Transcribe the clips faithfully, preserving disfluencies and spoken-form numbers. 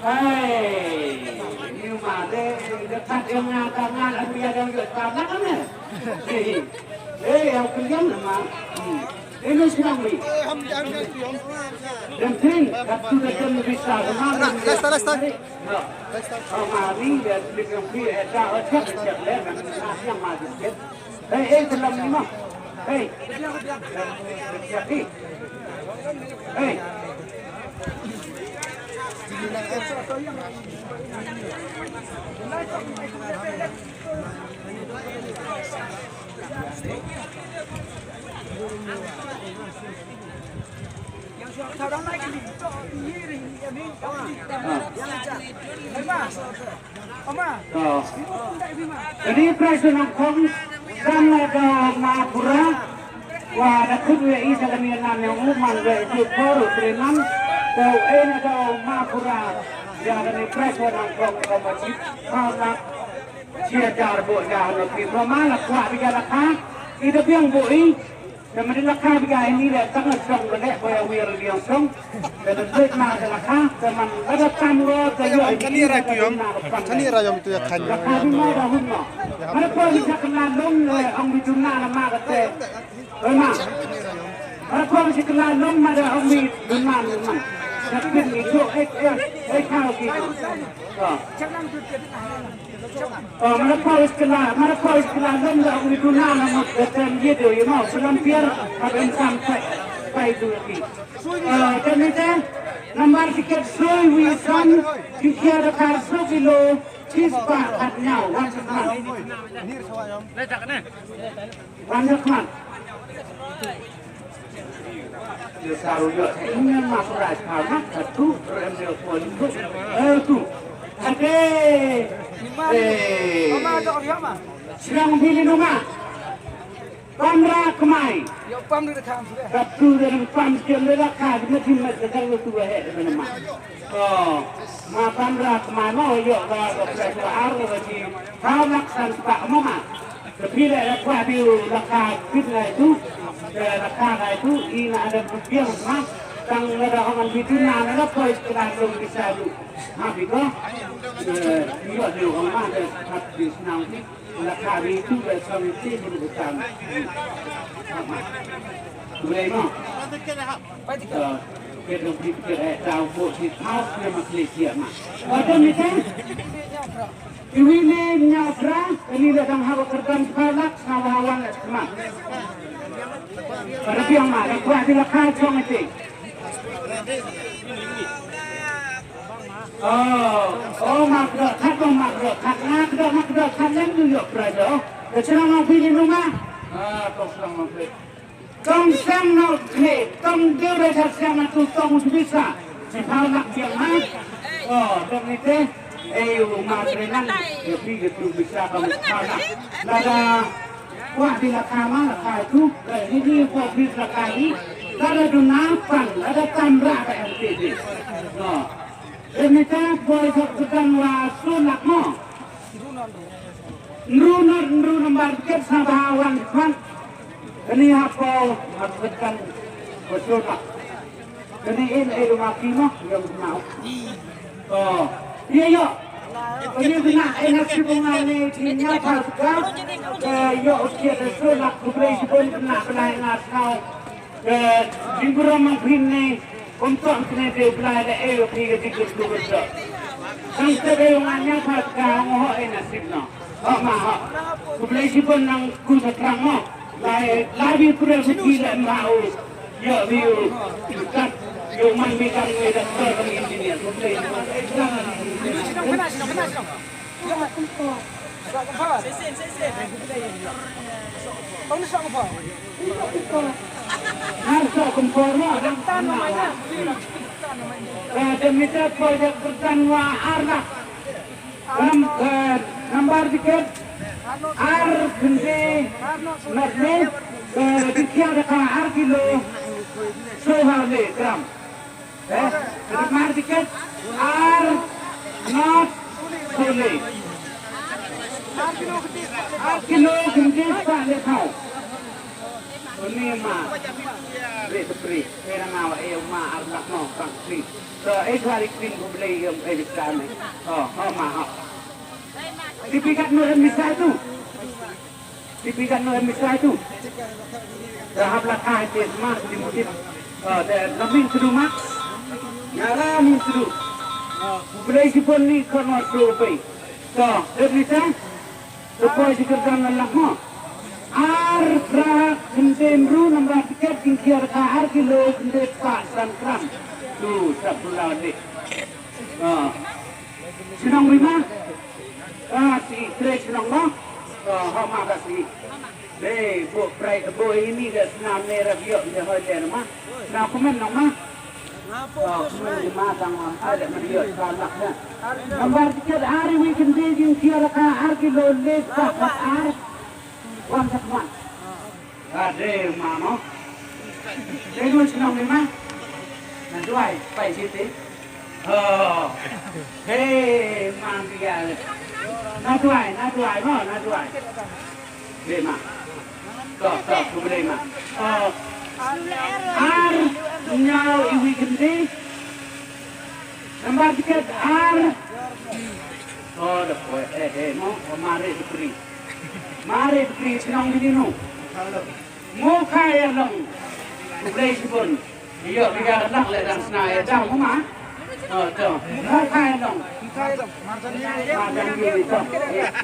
Hey, ni ma de, de kat yang nga ka nga la mi yang yo ta na ne. Hey, hey, yang kuliah nama. Ini sedang ni. Dan tin, kat tu dah jam bisa. Lesta, lesta. Oh, ma ni dia lebih lebih eh dah cek cek le. Yang ma dia. Hey, hey, dalam ni mah. Hey. Hey. Hey. Ka dei prize nyngkong, kan na ka Mapura, wa da khut we i sa ka ni nan ne u man we i por u trenan, ka u e na ka Mapura, ya ka ni prize wa nyngkong ka ma chi, ka na chi jar bo ya na ki ma la kwa bi ya la ka, i da biang bo i, Te ma dei la ka bia ini le tang song le bo ya wir biang song. Te le le ma de la ka te man la da tam ro te yo ini. Kani ra kiom. Kani ra yom tu ya kani. La ka bi ma da hun ma. Ma da ko ni sa ka na long le ong bi tu na la ma ka te. Oi ma. Ma da ko ni sa ka na long ma da ong bi tu na le ma. Sa pin ni ko ek ek ek ka ki. Oh, mana pau iskela, mana pau iskela lom da uni duna na mut da tem ye do ye mau selam pier ha ben sam pai pai du ki. Eh, kan ni te nambar tiket soi wi san ki kia da ka so kilo tis pa khat nyau wan sa khat. Wan sa khat. Io, saru io. Ini ma surai kama satu rem de politik. Eh, tu. Ade. Eh. Mama ada orang ma. Sedang pilih nama. Pamra kemai. Yo pam di dekat sudah. Satu dan pam jam de la ka di mati mati kan tu eh nama. Oh, ma pamra kemai mo yo ka ka pressure ar ka ji. Kau nak san pak mama. Te phi leh la kwah phi la ka pit ngai tu, te la ka ngai tu, i na da biang ma, tang la da ong an bitu na na la poi kena long bisa tu. Ha phi ko, eh, i wa de ong ma de hap di snang ti, la ka bitu de song ti bu bu tam. Boleh mo? Pai ti ka. Ke dong phi ke eh tau ko ti tau ke ma kli sia ma. Wa de mi te. Iwi ne nya bra, ini le dang hawa kerdan palak sama hawan le ma. Pada biang ma, da kwah di la ka chong ite. Oh, oh, ma kdo, khat dong ma kdo, khat nga kdo, ma kdo, khat lem du yo bra do. Ke chang ma phi ni ma. Ah, kong sang ma phi. Tong sang no kre, tong deu re sa sang na tu tong u bisa. Si pau nak biang ma. Oh, tong ni te. Eh, u ma tre nang. Ya pi ke tu bisa ka ma pau nak. Lada. Wah, di la ka ma la ka tu. Eh, ni ni ko bis la ka ni. Lada du na pan, lada tam ra ka M T D. No. Ini ta boy sa tu kan wa su nak mo. Nru nor nru nambar tiket sa ba wan khmat. Kani hapo ha ketan ko sota. Kani in e ma ki mo yong na. Oh. Iya yo. Kani kena e na si bunga ni ki nya pa ka. Ke yo usia de so la kublai si bon kena kena na sao. Ke jingburom ma phin ni. Kum tong kene de Blai da e phi ga dikut dikut da. Sang te de nga nya pha ka ngo ho e nasib no. Ho ma ho. Ku Blai si pun nang ku sa trang mo. Lai lai bi pura su ki le ma u. Yo bi u. Kat yo man bi kan ngai da doktor kan engineer. Ku Blai si pun. Ngar sa kumpor ma. Ka dei mita project Pertan wa ar lak. Nam, eh, nambar tiket ar khyndai lak ne, eh, dikhiah da ka ar kilo so ha le gram. Eh, mar tiket ar not sole. Ar kilo khyndai spah le phew. Ma. Re te pri. Era ngawa e ma ar lak no bang pri. So e kari krim ku blei yom e di kane. Oh, oh ma ha. Tipi kat no em misal tu. Tipi kat no em misal tu. Dah hap lak ai tes ma di mutin. Oh, de lamin sedu ma. Nyara min sedu. Ku blei si pon ni kono tu pai. So, em misal. Te poi shi kyrdan lak mo. Ar phra khyndai hynriew nambar tiket jingkhia ka ar kilo khyndai spah san gram. Tu sap pula de. Ah. Shnong Bima. Ka si tre shnong mo. Ah, ha ma ka si. Dei bo prai bo ini ka snam ne ra biok de hoi de ma. Na kumen nong ma. Oh, kumen di ma dang ma. Ada ma dia salak na. Nambar tiket ar wi kendi jingkhia ka ar kilo le spah ar. Wan sak wan. Ade ma mo. Dei dua shnong ni ma. Na duai pai siti. Oh. Hei ma dia. Na duai, na duai mo, na duai. Lima. Tok, tok, ku lima. Oh. Ar, nyau iwi kendi. Nambar tiket ar. Oh, da poi, eh, eh, mo, oh, mare dukri. Mare dukri, sinong bini nu. Mo kaya long. Ku lei sibun. Iyo, biar lak le dang sna ya dang mo ma. Oh, to. Mo kaya long. Marjan ni to.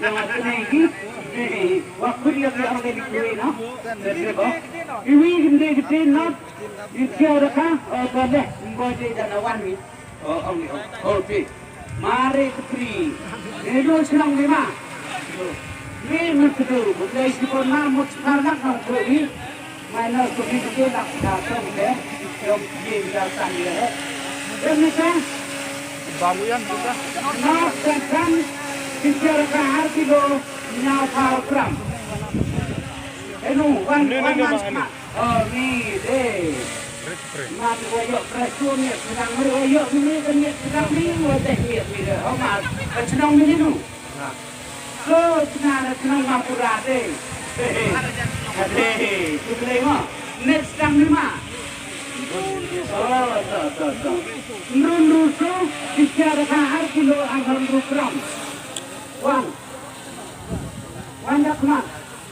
Yang aku ni. Waktu dia biar orang ni kuwi no. Iwi gende gede not. Jingkhia ka ar, oh, to leh, mbo je da na wan wi. Oh, ong ni, oh, oh, ti. Mare kri. Ni do shnong ni ma. Ni mut tu, mut dei si pon ma, mut sekarang nang kri. Mai na tu ni tu nak ka tong de. Yom ye da san ye. Demi kan. Babu yan kita. Na kan. Jingkhia ka ar kilo nyaw pau gram. Enu, wan, wan, wan. Oh, ni de. Ma de wa yok pressure ni, sedang mari wa yok ni, ni kan ni sedang ni, wa de ni ni de. Oh, ma, sedang ni nu. So, sedang sedang ma pura de. Ade, tu boleh ma. Next time ni ma. Oh, so, so, so. Nrun rusu, jingkhia ka ar kilo, ar hynriew gram. Wan. Wan dak ma.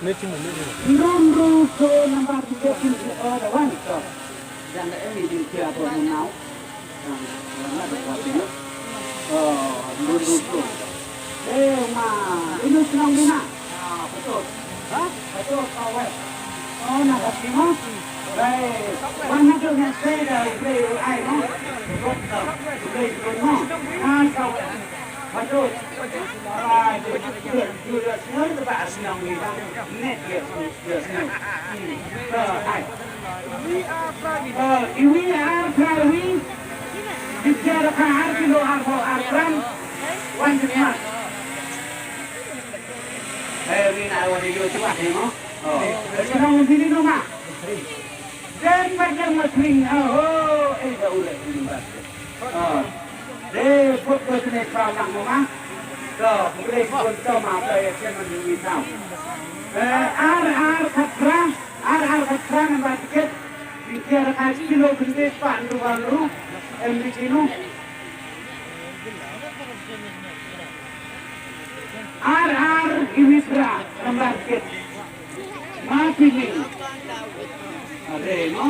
Nrun rusu nambar tiga puluh, oh, da wan to. Jan da emi jingkhia ko now. Nrun rusu. Eh, ma, ini senang ni ma. Ah, betul. Ha? Betul, kawai. Oh, na kasi mo? Baik. Wan na tu na saya dah boleh ai mo. Betul. Boleh mo. Ah, kawai. Patut. Ah, jurus, jurus, jurus, ba shnong ni. Net dia, dia shnong. Hmm. Ah, hai. Ah, iwi ar phra wi. Jingkhia ka ar kilo ar phew ar gram. Wan jingkhia. Eh, wi na wan yo tuah ni mo. Oh. Shnong sini no ma. Jan ma jan ma tring, ah, ho, eh, da uleh ni ba. Ah. De, put ko sini pa lang ma. To, boleh pun to ma, to ya chen ma ni tau. Eh, ar, ar khat phra, ar, ar khat phra nambar tiket. Jingkhia ka kilo khyndai spah hynriew ru, em di kilo. Ar ar iwi phra nambar tiket. Ma pili. Are mo.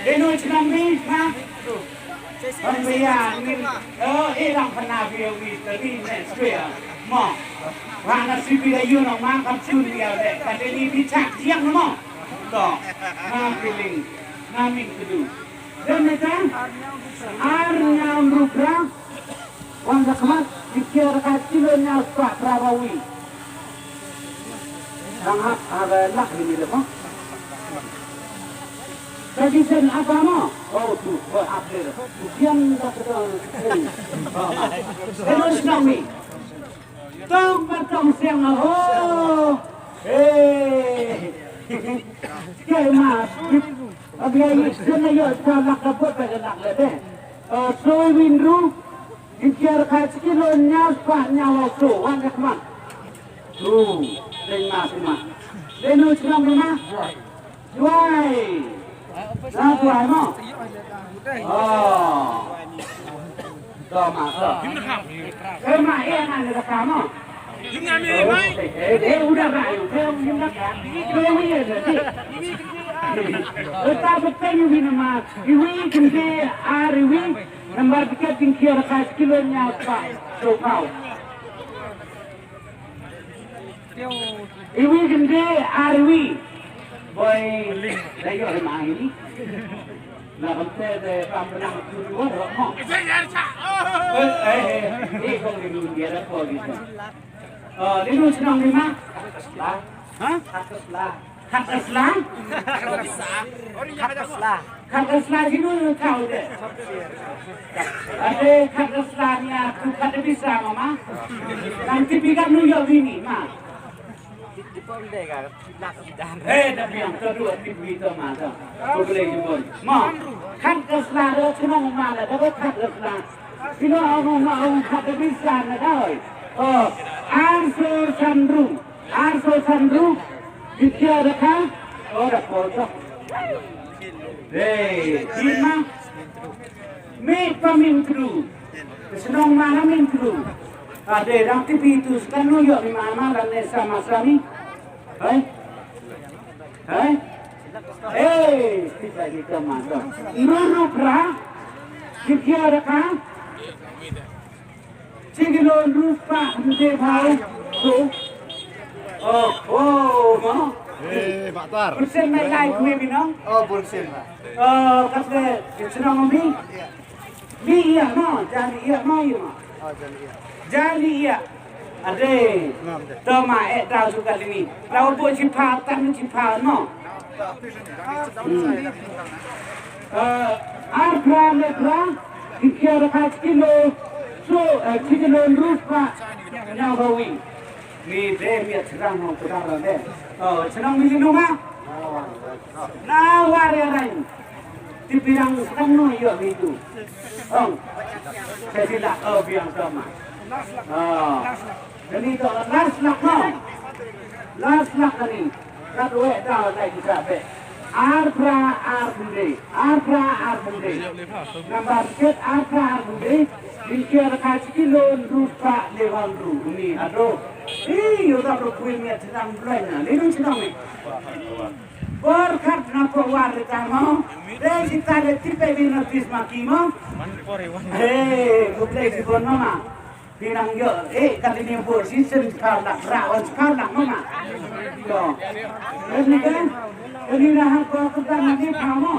Deno chnong ni ma. Pambiya ni. Oh, ilang pana bi wi tadi ne square. Mo. Wa na sibi da yu no ma kam chun ya le. Ka deni bi chak jiang mo. To. Ma pili. Na ming kedu. Dene ta ar nyaw hynriew gram. Wan ka khmat, jingkhia ka kilo nyaw spah phra ba wi. Dang hap, hap, eh, lak ni le mo. Ka jingsen apa mo? Oh, tu, oh, apa le. Tu kian ka tu. Terus kami. Tong ba tong siang ho. Eh. Ke ma. Abi ai sen ayo sa lak ka bot ba lak le de. Eh, so win ru. Jingkhia ka kilo nyaw spah nyaw so wan ka ma. Tu, deng ma ma. Inu shnong ni ma? Duwai. Na Duwai mo? Oh. To ma to. Ema ena ni ka mo? Eh, eh, udah ba, eh, eh, udah ba. Eh, eh, eh, eh. Uta bepen yu ni ma. Iwi kynde ar iwi. Nambar tiket jingkhia da ka kilo nya pa. To pau. Iwi kynde ar iwi. Boi. Dai yo ma ini. Na kamte de pam benang tu dua ro mo. Eh, eh, eh, eh, kong ni dia da ko gitu. Oh, ni nu senang ni ma. Lah. Ha? Lah. Khat ka sla? Khat ka sla. Khat ka sla jinu tau de. Ade khat ka sla ni aku khat ka bisa mama. Nanti bigat nu yo bini ma. Eh, tapi yang kedua tipi to ma to. Ko boleh jempol. Ma, khat ka sla ro cuma ma la dapat khat ka sla. Sino ong ong ong khat ka bisa na doi. Oh, answer sandru. Arphew san ruh. Ki khia da ka. Oh, da pol to. Hey, ki ma. Mi pa Myntdu. Shnong ma na Myntdu. Ade dang tipi tu skan nu yo mi ma ma dan ne sama sami. Hai. Hai. Hey, kita kita ma to. Nuru pra. Ki khia da ka. Chi kilo hynriew spah hynriew phew. Oh, oh, mo. Eh, Mak Tar. Persen mai lai kwe binong. Oh, persen, Mak. Oh, kata chnong mi. Mi ïa mo, jan ïa mo ïa mo. Oh, jan ïa. Jan ïa. Ade. Ngam de. To ma eh tau suka lini. Tau bo chi pha tan chi pha mo. Hmm. Eh, ar phra le phra, ki khia da ka kilo, so, eh, chi kilo hynriew spah, na ba wi. Ni de mi chnong hong kdar de. Oh, chnong mi nu ma? Na war ya rai. Ti pirang sang no yo mi tu. Ong. Ka sila, oh, biang sama. Oh. Kani to last lak mo. Last lak kani. Kat wek da lai kita be. Ar phra ar bynde. Ar phra ar bynde. Nambar ket ar phra ar bynde. Bynde da ka chi kilo hynriew spah le wan ru ni ado. Ih, yo da ro kuil mi chnong blai na. Ni nu chnong ni. Bor khat na ko war le ta mo. Dei kita le tipe bi notis ma ki mo. He, ko play si bon mo ma. Pinang yo, eh, kali ni bor si sen sekarang nak, rawan sekarang nak, mama. Yo. Ini kan, ini dah aku, aku kan nanti kamu.